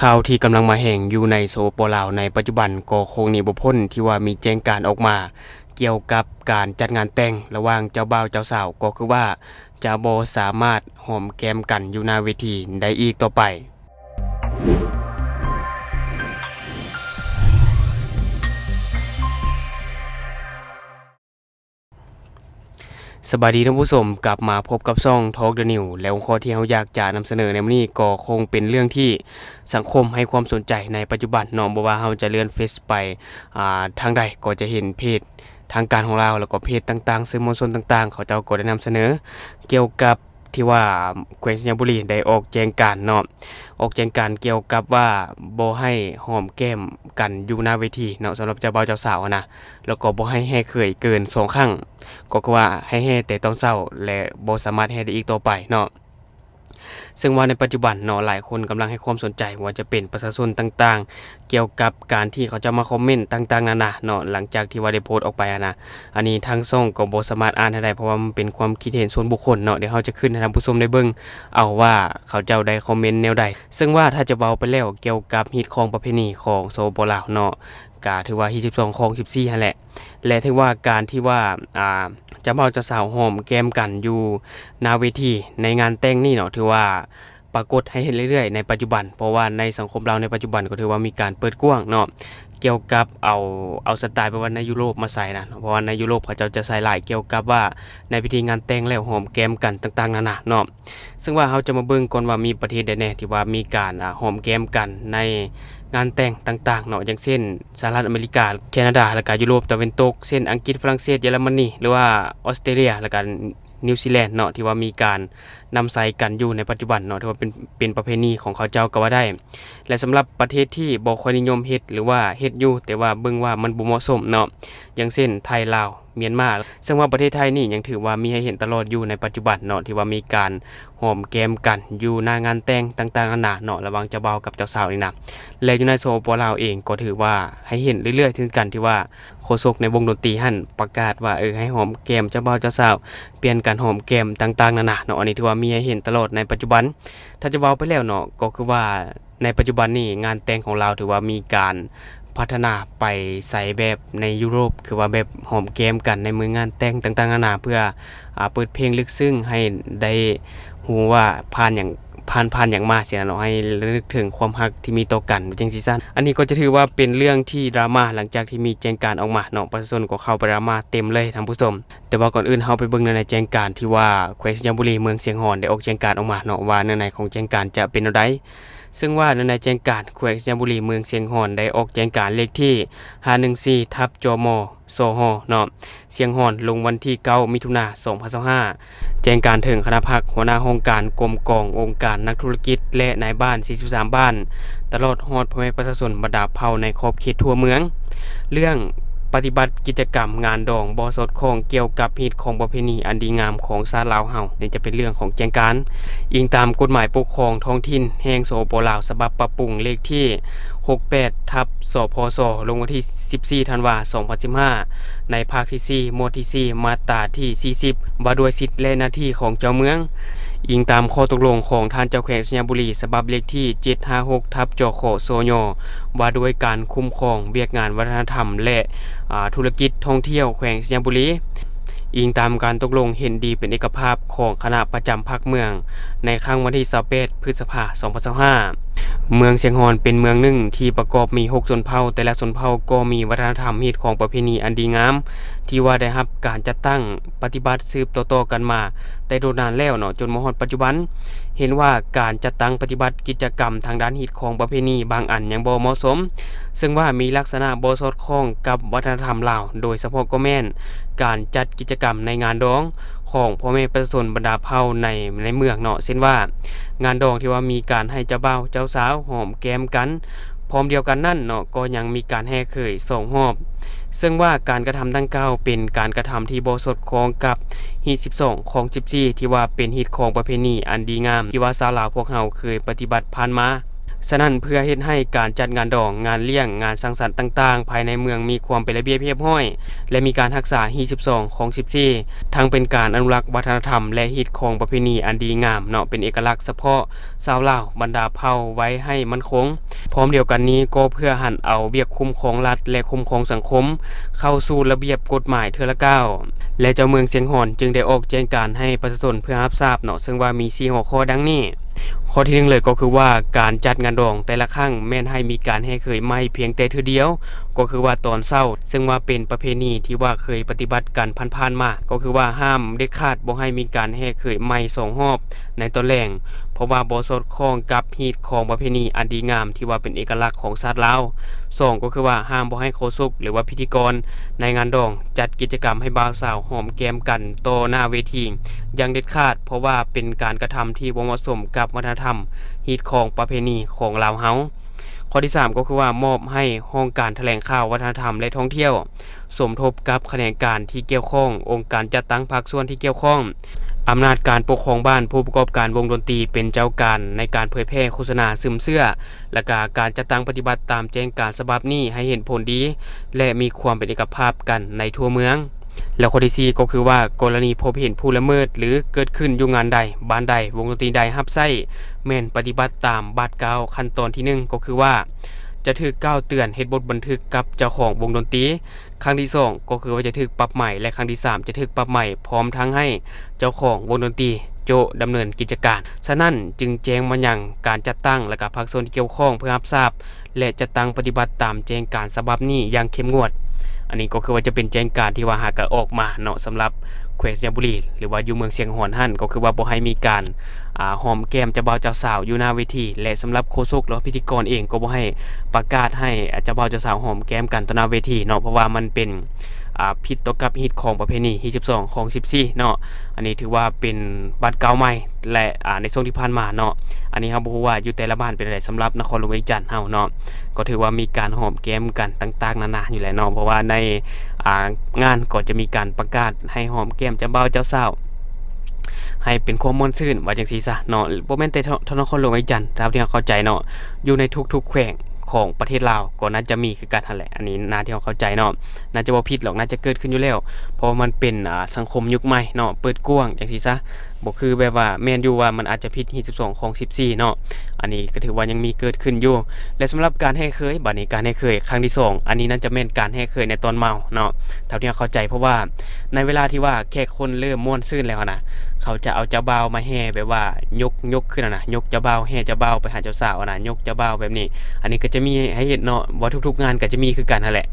ຂ່າວທີ່ກຳລັງມາແຮງຢູ່ໃນ ສປປ ລາວ ໃນປັດຈຸບັນ ກໍຄົງໜີບໍ່ພົ້ນທີ່ວ່າມີແຈ້ງການອອກມາກ່ຽວກັບການຈັດງານແຕ່ງລະຫວ່າງເຈົ້າບ່າວເຈົ້າສາວ ກໍຄືວ່າຈະບໍ່ສາມາດຫອມແກ້ມກັນຢູ່ໜ້າເວທີໄດ້ອີກຕໍ່ໄປ. ສະບາຍດີທ່ານຜູ້ຊົມ, ກັບມາພົບກັບຊ່ອງ Talk the News ແລະ ຫົວຂໍ້ທີ່ເຮົາຢາກຈະນຳສະເໜີໃນມື້ນີ້ ກໍຄົງເປັນເລື່ອງທີ່ສັງຄົມໃຫ້ຄວາມສົນໃຈໃນປັດຈຸບັນເນາະ. ບໍ່ວ່າເຮົາຈະເລື່ອນເຟສໄປ ອ່າ ທາງໃດ ກໍຈະເຫັນເພຈທາງການຂອງລາວ ແລ້ວກໍເພຈຕ່າງໆ ສື່ມວນຊົນຕ່າງໆ ເຂົາເຈົ້າກໍໄດ້ນຳສະເໜີກ່ຽວກັບ ທີ່ວ່າແຂວງໄຊຍະບູລີໄດ້ອອກແຈ້ງການເນາະ, ອອກແຈ້ງການກ່ຽວກັບວ່າບໍ່ໃຫ້ຫອມແກ້ມກັນຢູ່ໜ້າເວທີເນາະ ສຳລັບເຈົ້າບ່າວເຈົ້າສາວຫັ້ນນະ, ແລ້ວກໍບໍ່ໃຫ້ແຫ່ເຂີຍເກີນສອງຄັ້ງ, ກໍຄືວ່າໃຫ້ແຫ່ແຕ່ຕອນເຊົ້າ ແລະ ບໍ່ສາມາດແຫ່ໄດ້ອີກຕໍ່ໄປເນາະ. ເຊິ່ງວ່າໃນປັດຈຸບັນເນາະ ຫຼາຍຄົນກຳລັງໃຫ້ຄວາມສົນໃຈ ບໍ່ວ່າຈະເປັນປະຊາຊົນຕ່າງໆ ກ່ຽວກັບການທີ່ເຂົາເຈົ້າມາຄອມເມັນຕ່າງໆນານາເນາະ ຫຼັງຈາກທີ່ວ່າໄດ້ໂພສອອກໄປຫັ້ນນະ. ອັນນີ້ທາງຊ່ອງກໍບໍ່ສາມາດອ່ານໃຫ້ໄດ້ ເພາະວ່າມັນເປັນຄວາມຄິດເຫັນສ່ວນບຸກຄົນເນາະ. ດຽວເຮົາຈະຂຶ້ນໃຫ້ທ່ານຜູ້ຊົມໄດ້ເບິ່ງເອົາວ່າເຂົາເຈົ້າໄດ້ຄອມເມັນແນວໃດ. ເຊິ່ງວ່າຖ້າຈະເວົ້າໄປແລ້ວກ່ຽວກັບຮີດຄອງປະເພນີຂອງ ສປປ ລາວ ເນາະ ກະຖືວ່າຮີດສິບສອງ ຄອງສິບສີ່ ຫັ້ນແຫຼະ ແລະ ຖືວ່າການທີ່ວ່າ ອ່າ ເຈົ້າບ່າວເຈົ້າສາວຫອມແກ້ມກັນຢູ່ໜ້າເວທີໃນງານແຕ່ງນີ້ເນາະ ຖືວ່າ ປາກົດໃຫ້ເຫັນເລື້ອຍໆໃນປັດຈຸບັນ, ເພາະວ່າໃນສັງຄົມລາວໃນປັດຈຸບັນກໍຖືວ່າມີການເປີດກວ້າງເນາະ ກ່ຽວກັບເອົາ ເອົາສະໄຕລ໌ແບບວ່າໃນຢູໂຣບມາໃສ່ນະ, ເພາະວ່າໃນຢູໂຣບເຂົາເຈົ້າຈະໃສ່ຫຼາຍກ່ຽວກັບວ່າໃນພິທີງານແຕ່ງແລ້ວຫອມແກ້ມກັນຕ່າງໆນານາເນາະ. ເຊິ່ງວ່າເຮົາຈະມາເບິ່ງກ່ອນວ່າມີປະເທດໃດແດ່ທີ່ວ່າມີການ ອ່າ ຫອມແກ້ມກັນໃນງານແຕ່ງຕ່າງໆເນາະ, ຢ່າງເຊັ່ນ ສະຫະລັດອາເມລິກາ, ແຄນາດາ ແລ້ວກະຢູໂຣບຕາເວັນຕົກ ເຊັ່ນ ອັງກິດ, ຝຣັ່ງເສດ, ເຢຍລະມະນີ ຫຼືວ່າ ອອສເຕຣເລັຍ ແລ້ວກະ ນິວຊີແລນເນາະ ທີ່ວ່າມີການນຳໃຊ້ກັນຢູ່ໃນປັດຈຸບັນເນາະ ຖືວ່າເປັນ ເປັນປະເພນີຂອງເຂົາເຈົ້າກໍວ່າໄດ້ ແລະ ສຳລັບປະເທດທີ່ບໍ່ຄ່ອຍນິຍົມເຮັດ ຫຼືວ່າເຮັດຢູ່ ແຕ່ວ່າເບິ່ງວ່າມັນບໍ່ເໝາະສົມເນາະ ຢ່າງເຊັ່ນ ໄທ, ລາວ, ມຽນມາ, ເຊິ່ງວ່າປະເທດໄທນີ້ຍັງຖືວ່າມີໃຫ້ເຫັນຕະຫຼອດຢູ່ໃນປັດຈຸບັນເນາະ ທີ່ວ່າມີການຫອມແກ້ມກັນຢູ່ໜ້າງານແຕ່ງຕ່າງໆນານາເນາະ ລະຫວ່າງເຈົ້າບ່າວກັບເຈົ້າສາວນີ້ນະ ແລະ ຢູ່ໃນ ສປປ ລາວ ເອງກໍຖືວ່າໃຫ້ເຫັນເລື້ອຍໆເຊັ່ນກັນ ທີ່ວ່າ ໂຄສົກໃນວົງດົນຕີຫັ້ນປະກາດວ່າ ເອີ ໃຫ້ຫອມແກ້ມເຈົ້າບ່າວເຈົ້າສາວ ປ່ຽນການຫອມແກ້ມຕ່າງໆນານາເນາະ, ອັນນີ້ຖືວ່າມີໃຫ້ເຫັນຕະຫຼອດໃນປັດຈຸບັນ. ຖ້າຈະເວົ້າໄປແລ້ວເນາະ ກໍຄືວ່າໃນປັດຈຸບັນນີ້ງານແຕ່ງຂອງລາວຖືວ່າມີການພັດທະນາໄປໃສ່ແບບໃນຢູໂຣບ ຄືວ່າແບບຫອມແກ້ມກັນໃນມື້ງານແຕ່ງຕ່າງໆນານາ ເພື່ອ ອ່າ ເປີດເພງລຶກຊຶ້ງໃຫ້ໄດ້ຮູ້ວ່າຜ່ານຫຍັງ ຜ່ານ ຜ່ານຫຍັງມາຊີ້ນະເນາະ ໃຫ້ລະນຶກເຖິງຄວາມຮັກທີ່ມີຕໍ່ກັນ ຈັ່ງຊີ້ຊັ້ນ. ອັນນີ້ກໍຈະຖືວ່າເປັນເລື່ອງທີ່ດຣາມາ ຫຼັງຈາກທີ່ມີແຈ້ງການອອກມາເນາະ ປະຊາຊົນກໍເຂົ້າໄປດຣາມາເຕັມເລີຍທ່ານຜູ້ຊົມ. ແຕ່ວ່າກ່ອນອື່ນເຮົາໄປເບິ່ງເນື້ອໃນແຈ້ງການທີ່ວ່າແຂວງໄຊຍະບູລີເມືອງຊຽງຮ່ອນໄດ້ອອກແຈ້ງການອອກມາເນາະ ວ່າເນື້ອໃນຂອງແຈ້ງການຈະເປັນແນວໃດ. ເຊິ່ງວ່າເນື້ອໃນແຈ້ງການແຂວງໄຊຍະບູລີເມືອງຊຽງຮ່ອນໄດ້ອອກແຈ້ງການເລກທີຫ້າໜຶ່ງສີ່ ທັບ ຈມ ສຫ ເນາະ ຊຽງຮ່ອນ ລົງວັນທີເກົ້າ ມິຖຸນາ ສອງພັນຊາວຫ້າ ແຈ້ງການເຖິງຄະນະພັກ, ຫົວໜ້າຫ້ອງການ, ກົມກອງ, ອົງການ, ນັກທຸລະກິດ ແລະ ນາຍບ້ານ ສີ່ສິບສາມ ບ້ານ ຕະຫຼອດຮອດພໍ່ແມ່ປະຊາຊົນບັນດາເຜົ່າໃນຂອບເຂດທົ່ວເມືອງ ເລື່ອງປະຕິບັດກິດຈະກຳງານດອງບໍ່ສອດຄ່ອງກ່ຽວກັບຮີດຄອງປະເພນີອັນດີງາມຂອງຊາດລາວເຮົາ. ນີ້ຈະເປັນເລື່ອງຂອງແຈ້ງການ ອີງຕາມກົດໝາຍປົກຄອງທ້ອງຖິ່ນແຫ່ງ ສປປ ລາວ ສະບັບປັບປຸງເລກທີ ຫົກແປດ ທັບ ສພສ ລົງວັນທີສິບສີ່ ທັນວາ ສອງພັນສິບຫ້າ ໃນພາກທີສີ່ ໝວດທີສີ່ ມາດຕາທີສີ່ສິບ ວ່າດ້ວຍສິດ ແລະ ໜ້າທີ່ຂອງເຈົ້າເມືອງ, ອີງຕາມຂໍ້ຕົກລົງຂອງທ່ານເຈົ້າແຂວງໄຊຍະບູລີ ສະບັບເລກທີ ເຈັດຫ້າຫົກ ທັບ ຈຂ ສຍ ວ່າດ້ວຍການຄຸ້ມຄອງວຽກງານວັດທະນະທຳ ແລະ ອາ ທຸລະກິດທ່ອງທ່ຽວແຂວງໄຊຍະບູລີ. ອີງຕາມການຕົກລົງເຫັນດີເປັນເອກະພາບຂອງຄະນະປະຈຳພັກເມືອງ ໃນຄັ້ງວັນທີຊາວແປດ ພຶດສະພາ ສອງພັນຊາວຫ້າ. ເມືອງຊຽງຮ່ອນເປັນເມືອງໜຶ່ງທີ່ປະກອບມີຫົກຊົນເຜົ່າ, ແຕ່ລະຊົນເຜົ່າກໍມີວັດທະນະທຳ, ຮີດຄອງ, ປະເພນີອັນດີງາມ ທີ່ວ່າໄດ້ຮັບການຈັດຕັ້ງປະຕິບັດສືບຕໍ່ໆກັນມາແຕ່ດົນນານແລ້ວເນາະ ຈົນມາຮອດປັດຈຸບັນ. ເຫັນວ່າການຈັດຕັ້ງປະຕິບັດກິດຈະກຳທາງດ້ານຮີດຄອງປະເພນີບາງອັນຍັງບໍ່ເໝາະສົມ, ເຊິ່ງວ່າມີລັກສະນະບໍ່ສອດຄ່ອງກັບວັດທະນະທຳລາວ, ໂດຍສະເພາະກໍແມ່ນການຈັດກິດຈະກຳໃນງານດອງຂອງພໍ່ແມ່ປະຊາຊົນບັນດາເຜົ່າໃນ ໃນເມືອງເນາະ, ເຊັ່ນວ່າ ງານດອງທີ່ວ່າມີການໃຫ້ເຈົ້າບ່າວເຈົ້າສາວຫອມແກ້ມກັນ. ພ້ອມດຽວກັນນັ້ນເນາະ ກໍຍັງມີການແຫ່ເຂີຍສອງຮອບ, ເຊິ່ງວ່າການກະທຳດັ່ງກ່າວເປັນການກະທຳທີ່ບໍ່ສອດຄ່ອງກັບຮີດສິບສອງ ຄອງສິບສີ່ ທີ່ວ່າເປັນຮີດຄອງປະເພນີອັນດີງາມ ທີ່ວ່າຊາວລາວພວກເຮົາເຄີຍປະຕິບັດຜ່ານມາ. ສະນັ້ນ ເພື່ອເຮັດໃຫ້ການຈັດງານດອງ, ງານລ້ຽງ, ງານສັງສັນຕ່າງໆ ພາຍໃນເມືອງມີຄວາມເປັນລະບຽບຮຽບຮ້ອຍ ແລະ ມີການຮັກສາຮີດສິບສອງ ຄອງສິບສີ່ ທັງເປັນການອະນຸລັກວັດທະນະທຳ ແລະ ຮີດຄອງປະເພນີອັນດີງາມເນາະ ເປັນເອກະລັກສະເພາະຊາວລາວບັນດາເຜົ່າໄວ້ໃຫ້ໝັ້ນຄົງ. ພ້ອມດຽວກັນນີ້ກໍເພື່ອຫັນເອົາວຽກຄຸ້ມຄອງລັດ ແລະ ຄຸ້ມຄອງສັງຄົມ ເຂົ້າສູ່ລະບຽບກົດໝາຍເທື່ອລະກ້າວ ແລະ ເຈົ້າເມືອງຊຽງຫອນຈຶ່ງໄດ້ອອກແຈ້ງການໃຫ້ປະຊາຊົນເພື່ອຮັບຊາບເນາະ ເຊິ່ງວ່າມີສີ່ຫົວຂໍ້ດັ່ງນີ້. ຂໍ້ທີໜຶ່ງເລີຍກໍຄືວ່າ ການຈັດງານດອງແຕ່ລະຄັ້ງແມ່ນໃຫ້ມີການແຫ່ເຂີຍໃໝ່ພຽງແຕ່ເທື່ອດຽວ ກໍຄືວ່າຕອນເຊົ້າ ເຊິ່ງວ່າເປັນປະເພນີທີ່ວ່າເຄີຍປະຕິບັດກັນຜ່ານໆມາ ກໍຄືວ່າຫ້າມເດັດຂາດບໍ່ໃຫ້ມີການແຫ່ເຂີຍໃໝ່ສອງຮອບໃນຕອນແລງ ເພາະວ່າບໍ່ສອດຄ່ອງກັບຮີດຄອງປະເພນີອັນດີງາມທີ່ວ່າເປັນເອກະລັກຂອງຊາດລາວ. ສອງ ກໍຄືວ່າຫ້າມບໍ່ໃຫ້ໂຄສົກ ຫຼືວ່າພິທີກອນໃນງານດອງຈັດກິດຈະກຳໃຫ້ບ່າວສາວຫອມແກ້ມກັນຕໍ່ໜ້າເວທີຢ່າງເດັດຂາດ ເພາະວ່າເປັນການກະທຳທີ່ບໍ່ເໝາະສົມກັບວັດທະນະທຳຮີດຄອງປະເພນີຂອງລາວເຮົາ. ຂໍ້ທີສາມ ກໍຄືວ່າມອບໃຫ້ຫ້ອງການຖະແຫຼງຂ່າວ ວັດທະນະທຳ ແລະ ທ່ອງທ່ຽວ ສົມທົບກັບຂະແໜງການທີ່ກ່ຽວຂ້ອງ, ອົງການຈັດຕັ້ງພາກສ່ວນທີ່ກ່ຽວຂ້ອງ, ອຳນາດການປົກຄອງບ້ານ, ຜູ້ປະກອບການວົງດົນຕີເປັນເຈົ້າການໃນການເຜີຍແຜ່ໂຄສະນາຊຶມເຊື້ອ ແລະ ກະການຈັດຕັ້ງປະຕິບັດຕາມແຈ້ງການສະບັບນີ້ໃຫ້ເຫັນຜົນດີ ແລະ ມີຄວາມເປັນເອກະພາບກັນໃນທົ່ວເມືອງ. ແລະ ຂໍ້ທີສີ່ ກໍຄືວ່າ ກໍລະນີພົບເຫັນຜູ້ລະເມີດ ຫຼື ເກີດຂຶ້ນຢູ່ງານໃດ, ບ້ານໃດ, ວົງດົນຕີໃດຮັບໃຊ້ ແມ່ນປະຕິບັດຕາມບາດກ້າວຂັ້ນຕອນທີໜຶ່ງ ກໍຄືວ່າ ຈະຖືກກ່າວເຕືອນເຮັດບົດບັນທຶກກັບເຈົ້າຂອງວົງດົນຕີ, ຄັ້ງທີສອງ ກໍຄືວ່າຈະຖືກປັບໃໝ ແລະ ຄັ້ງທີສາມ ຈະຖືກປັບໃໝ ພ້ອມທັງໃຫ້ເຈົ້າຂອງວົງດົນຕີໂຈະດຳເນີນກິດຈະການ. ສະນັ້ນ ຈຶ່ງແຈ້ງມາຍັງການຈັດຕັ້ງ ແລະ ກະພາກສ່ວນທີ່ກ່ຽວຂ້ອງເພື່ອຮັບຊາບ ແລະ ຈັດຕັ້ງປະຕິບັດຕາມແຈ້ງການສະບັບນີ້ຢ່າງເຂັ້ມງວດ. ອັນນີ້ກໍຄືວ່າຈະເປັນແຈ້ງການທີ່ວ່າຫາກະອອກມາເນາະ ສຳລັບແຂວງໄຊຍະບູລີ ຫຼືວ່າຢູ່ເມືອງຊຽງຫອນຫັ້ນ ກໍຄືວ່າບໍ່ໃຫ້ມີການ ອ່າ ຫອມແກ້ມເຈົ້າບ່າວເຈົ້າສາວຢູ່ໜ້າເວທີ ແລະ ສຳລັບໂຄສົກ ຫຼືວ່າພິທີກອນເອງກໍບໍ່ໃຫ້ປະກາດໃຫ້ ອ່າ ເຈົ້າບ່າວເຈົ້າສາວຫອມແກ້ມກັນຕໍ່ໜ້າເວທີເນາະ ເພາະວ່າມັນເປັນ ອ່າ ຜິດຕໍ່ກັບຮີດຄອງປະເພນີຮີດສິບສອງ ຄອງສິບສີ່ເນາະ. ອັນນີ້ຖືວ່າເປັນບາດກ້າວໃໝ່ ແລະ ອ່າ ໃນຊ່ວງທີ່ຜ່ານມາເນາະ ອັນນີ້ເຮົາບໍ່ຮູ້ວ່າຢູ່ແຕ່ລະບ້ານເປັນຈັ່ງໃດ ສຳລັບນະຄອນຫຼວງວຽງຈັນເຮົາເນາະ ກໍຖືວ່າມີການຫອມແກ້ມກັນຕ່າງໆນານາຢູ່ແຫຼະເນາະ ເພາະວ່າໃນ ອ່າ ງານກໍຈະມີການປະກາດໃຫ້ຫອມແກ້ມເຈົ້າບ່າວເຈົ້າສາວ ໃຫ້ເປັນຄວາມມ່ວນຊື່ນ ວ່າຈັ່ງຊີ້ຊະເນາະ. ບໍ່ແມ່ນແຕ່ ທ- ທ- ນະຄອນຫຼວງວຽງຈັນ ຕາມທີ່ເຮົາເຂົ້າໃຈເນາະ ຢູ່ໃນທຸກໆແຂວງຂອງປະເທດລາວກໍໜ້າຈະມີຄືກັນຫັ້ນແຫຼະ. ອັນນີ້ໜ້າທີ່ເຮົາເຂົ້າໃຈເນາະ ໜ້າຈະບໍ່ຜິດຫຼອກ ໜ້າຈະເກີດຂຶ້ນຢູ່ແລ້ວ ເພາະວ່າມັນເປັນ ອ່າ ສັງຄົມຍຸກໃໝ່ເນາະ ເປີດກວ້າງຈັ່ງຊີ້ຊະ ບໍ່ຄືແບບວ່າ ແມ່ນຢູ່ວ່າມັນອາດຈະຜິດຮີດສິບສອງ ຄອງສິບສີ່ເນາະ ອັນນີ້ກໍຖືວ່າຍັງມີເກີດຂຶ້ນຢູ່. ແລະ ສຳລັບການແຫ່ເຂີຍ ບາດນີ້ການແຫ່ເຂີຍຄັ້ງທີສອງ ອັນນີ້ໜ້າຈະແມ່ນການແຫ່ເຂີຍໃນຕອນເມົາເນາະ ເທົ່າທີ່ເຮົາເຂົ້າໃຈ ເພາະວ່າໃນເວລາທີ່ວ່າແຂກຄົນເລີ່ມມ່ວນຊື່ນແລ້ວຫັ້ນນະ ເຂົາຈະເອົາເຈົ້າບ່າວມາແຫ່ແບບວ່າຍົກ ຍົກຂຶ້ນຫັ້ນນະ ຍົກເຈົ້າບ່າວ ແຫ່ເຈົ້າບ່າວໄປຫາເຈົ້າສາວຫັ້ນນະ ຍົກເຈົ້າບ່າວແບບນີ້. ອັນນີ້ກໍຈະມີໃຫ້ເຫັນເນາະ ວ່າທຸກໆງານກໍຈະມີຄືກັນຫັ້ນແຫຼະ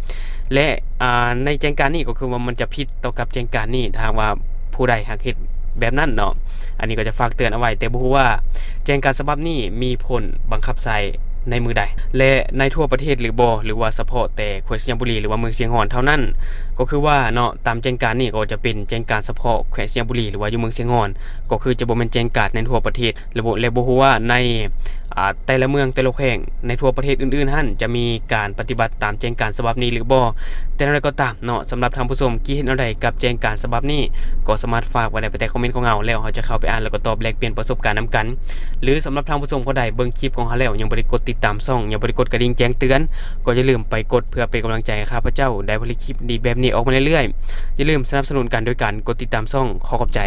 ແລະ ອ່າ ໃນແຈ້ງການນີ້ກໍຄືວ່າມັນຈະຜິດຕໍ່ກັບແຈ້ງການນີ້ ຖ້າຫາກວ່າຜູ້ໃດຫາກເຮັດແບບນັ້ນເນາະ. ອັນນີ້ກໍຈະຝາກເຕືອນເອົາໄວ້ ແຕ່ບໍ່ຮູ້ວ່າແຈ້ງການສະບັບນີ້ມີຜົນບັງຄັບໃຊ້ໃນມື້ໃດ ແລະ ໃນທົ່ວປະເທດຫຼືບໍ່ ຫຼືວ່າສະເພາະແຕ່ແຂວງໄຊຍະບູລີ ຫຼືວ່າເມືອງຊຽງຫອນເທົ່ານັ້ນ. ກໍຄືວ່າເນາະ ຕາມແຈ້ງການນີ້ກໍຈະເປັນແຈ້ງການສະເພາະແຂວງໄຊຍະບູລີ ຫຼືວ່າຢູ່ເມືອງຊຽງຫອນ ກໍຄືຈະບໍ່ແມ່ນແຈ້ງການໃນທົ່ວປະເທດ ແລະ ບໍ່ ແລະ ບໍ່ຮູ້ວ່າໃນ ອ່າ ແຕ່ລະເມືອງແຕ່ລະແຂວງໃນທົ່ວປະເທດອື່ນໆຫັ້ນ ຈະມີການປະຕິບັດຕາມແຈ້ງການສະບັບນີ້ຫຼືບໍ່. ແຕ່ແນວໃດກໍຕາມເນາະ ສຳລັບທ່ານຜູ້ຊົມຄິດເຫັນແນວໃດກັບແຈ້ງການສະບັບນີ້ ກໍສາມາດຝາກໄວ້ໄດ້ພາຍໃຕ້ຄອມເມັນຂອງເຮົາ ແລ້ວເຮົາຈະເຂົ້າໄປອ່ານ ແລ້ວກໍຕອບແລກປ່ຽນປະສົບການນຳກັນ. ຫຼື ສຳລັບທ່ານຜູ້ຊົມຄົນໃດເບິ່ງຄລິບຂອງເຮົາແລ້ວ ຍັງບໍ່ໄດ້ກົດຕິດຕາມຊ່ອງ ຍັງບໍ່ໄດ້ກົດກະດິ່ງແຈ້ງເຕືອນ ກໍຢ່າລືມໄປກົດເພື່ອເປັນກຳລັງໃຈໃຫ້ຂ້າພະເຈົ້າໄດ້ຜະລິດຄລິບດີໆແບບນີ້ອອກມາເລື້ອຍໆ. ຢ່າລືມສະໜັບສະໜູນກັນໂດຍການກົດຕິດຕາມຊ່ອງ. ຂໍຂອບໃຈ.